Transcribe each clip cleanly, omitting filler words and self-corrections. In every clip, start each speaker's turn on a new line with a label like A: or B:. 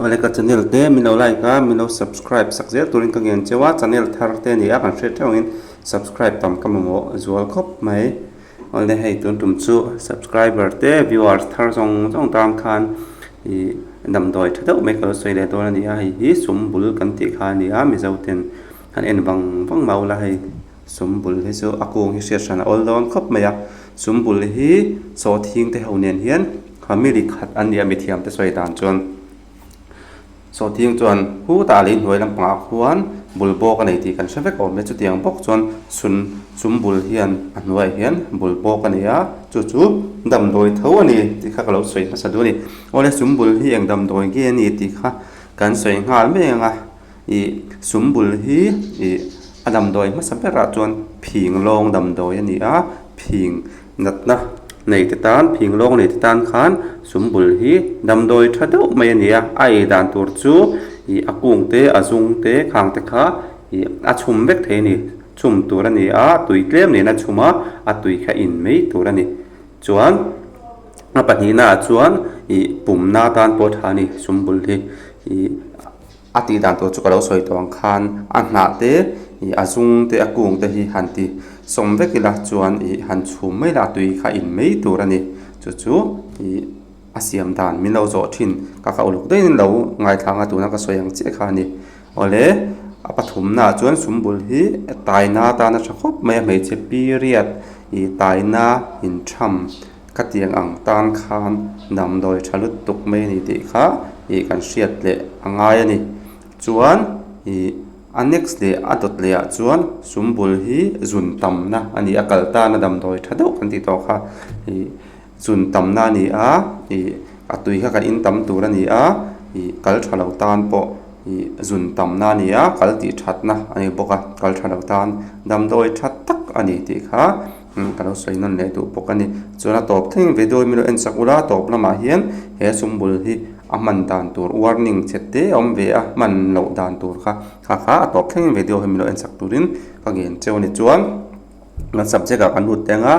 A: Awle ka channel te min lo like a, min lo subscribe sak zel turin ka ngen cheu a, channel thar te a ni a kan hriat theuh angin subscribe tam ka mamawh zual khawp mai. Awle hei tun tum chu subscriber te viewers thar zawng zawng tan khan ih damdawi tha deuh mai ka lo sawi leh dawn a ni a, hei hi sum bul kan tih kha a ni a mizo ten han en vang vang mau la hei sum bul hi chu a kung hi hriat hran a awl dawn khawp mai a, sum bul hi sawhthing te ho nen hian family khat an ni a mithiam te sawi dan chuan. Sawhthing chuan hutah lei hnuai lampangah khuan bul bawk a nei tih kan hre vek awm e. Chutiang bawk chuan sun chum bul hian a hnuaiah hian bul bawk a nei a, chu chu damdawi tho a ni tih kha ka lo sawi hmasa duh a ni. Awle chum bul hi eng damdawi nge a ni tih kha kan sawi nghal mai ang a, ih chum bul hi ih a damdawi hmasa berah chuan phing lawng damdawi a ni a, phing Natna nei te tan, phing lawng nei te tan khan sum bul hi damdawi tha deuh mai a ni a, a ei dan tur chu ih a kung te a zung te khang te kha ih a chhum vek thei a ni, chhum tur a ni a, tui tlem nen a chhum a, a tui kha in mai tur a ni. Chuan a pahnihna ah chuan ih pumna tan pawh tha a ni sum bul hi ih. A tih dan tur chu ka lo sawi tawh ang khan a hnah te ih a zung te a kung te hi han ti sawm vek ila chuan ih han chhum mai la a tui kha in mai tur a ni chu chu ih a siam dan min lo zawh thin ka kha uluk deuhin lo ngaithla anga tuna ka sawi ang chiah kha a ni awle a pathumna ah chuan sum bul hi taina atana tha khawp mai a hmeichhe period ih taina intham. Khatiang ang tan khan damdawi tha lutuk mai a ni tih kha ih kan hriat leh a ngai a ni. Chuan ih a next leh a dawt leh ah chuan sum bul hi zun tamna a ni a, kal tana damdawi tha deuh kan tih tawh kha ih zun tamna a ni a, ih a tui kha kan in tam tur a ni a, ih kal tha lo tan pawh ih zun tamna a ni a, kal tih thatna a ni bawk a, kal tha lo tan damdawi tha tak a ni tih kha. Ka lo sawi nawn leh duh bawk a ni. Chuan a tawp thleng video hi min lo en sak ula, a tawp lamah hian he sum bul hi a hman dan tur warning che te a awm ve a, hman loh dan tur kha kha kha a tawp thleng video hi min lo en sak turin ka ngen cheu a ni. Chuan kan subject ah kan lut teng a,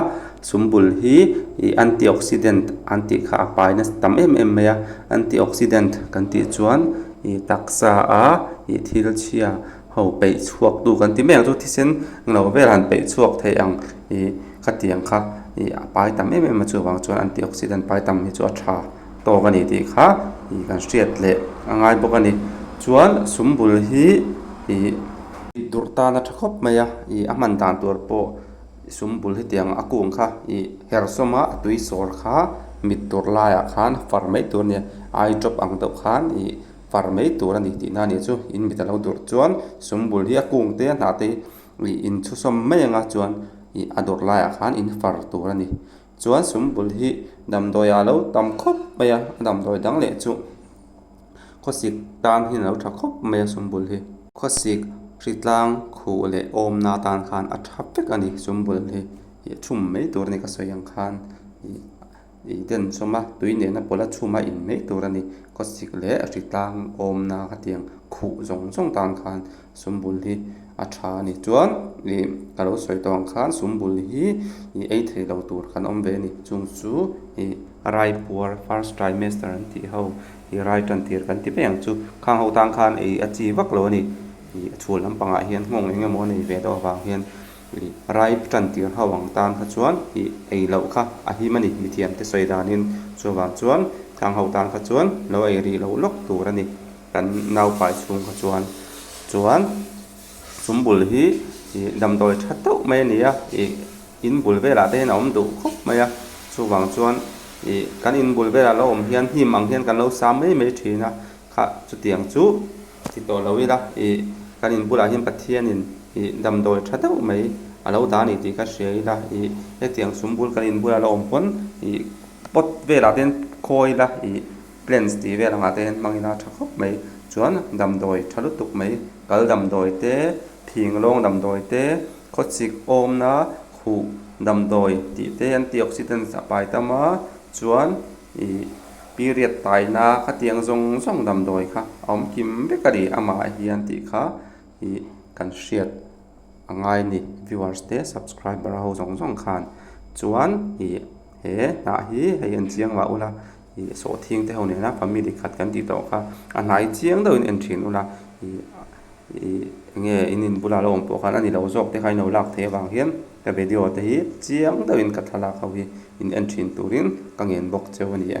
A: sum bul hi ih antioxidant an tih kha a pai nasa tam em em mai a, antioxidant kan tih chuan ih taksa a ih thil chhia Ho peih chhuak tu kan ti mai ang chu thisen lo vel han peih chhuak thei ang ih khatiang kha ih a pai tam em em a chuvang chuan antioxidant pai tam hi chu a tha tawk a ni tih kha ih kan hriat leh a ngai bawk a ni chuan sum bul hi ih durh tan a tha khawp mai a ih a hman dan tur pawh sum bul hetiang a kung kha ih her sawm a a tui sawr kha mit tur laiah khan far mai tur a ni a eye drop ang deuh khan ih. Far mai tur a ni tihna a nih chu in mit a lo durh chuan sum bul hi a kung te a hnah te hi ih in chhusawm mai anga chuan ih a dawrh laiah khan in far tur a ni chuan sum bul hi damdawi ah lo tam khawp mai a a damdawi dang leh chu khawsik tan hian a lo tha khawp mai a sum bul hi khawsik hritlang khuh leh awmna atan khan a tha vek a ni sum bul hi ih chhum mai tur a ni ka sawi ang khan ih. Ih den chawm a, tui nena pawlh a chhum a in mai tur a ni. Khawsik leh a hritlang awmna khatiang khuh zawng zawng tan khan sum bul hi a tha a ni. Chuan ih ka lo sawi tawh ang khan sum bul hi ih ei thei lo tur kan awm ve a ni. Chung chu ih raipuar first trimester an tih ho ih rai tan tir kan ti mai ang chu. Khang ho tan khan ei a chi vak lo a ni. Ih a chhul lampangah hian nghawng eng emaw a nei ve deuh avang hian. Rai tan tir ho ang tan kha chuan ih ei loh kha a him a ni mithiam te sawi danin chuvang chuan thang ho tan kha chuan lo ei rih loh lawk tur a ni kan naupai chhung kha chuan chuan sum bul hi ih damdawi tha deuh mai a ni a ih in bul velah te hian a awm duh khawp mai a chuvang chuan ih kan in bul velah lo awm hian hnim ang hian kan lo sa mai mai thin a kha chutiang chu ti tawh lo ila ih kan in bulah hian Pathianin ih damdawi tha deuh mai a lo dah a ni tih ka hria ila ih hetiang sum bul kan in bulah la awm pawn ih pot velah te hian khawi ila ih plants tih vel angah te hian hmang ila tha khawp mai chuan damdawi tha lutuk mai kal damdawi te phing lawng damdawi te khawchik awmna khuh damdawi tih te antioxidants a pai tam a chuan ih period taina khatiang zawng zawng damdawi kha a awm kim vek a ni amah hian tih kha ih kan hriat a ngai a ni viewers te subscriber ho zawng zawng khan chuan ih he hnah hi hei en chiang mah ula. Ih sawhthing te ho nena family khat kan tih tawh kha a hnai chiang deuhin en thin ula ih ih enge in in bulah lo awm pawh khan a ni lo zawk te kha in lo lak theih avang hian ka video te hi chiang deuhin ka thlalak ho hi in en thin turin ka ngen bawk cheu a ni e.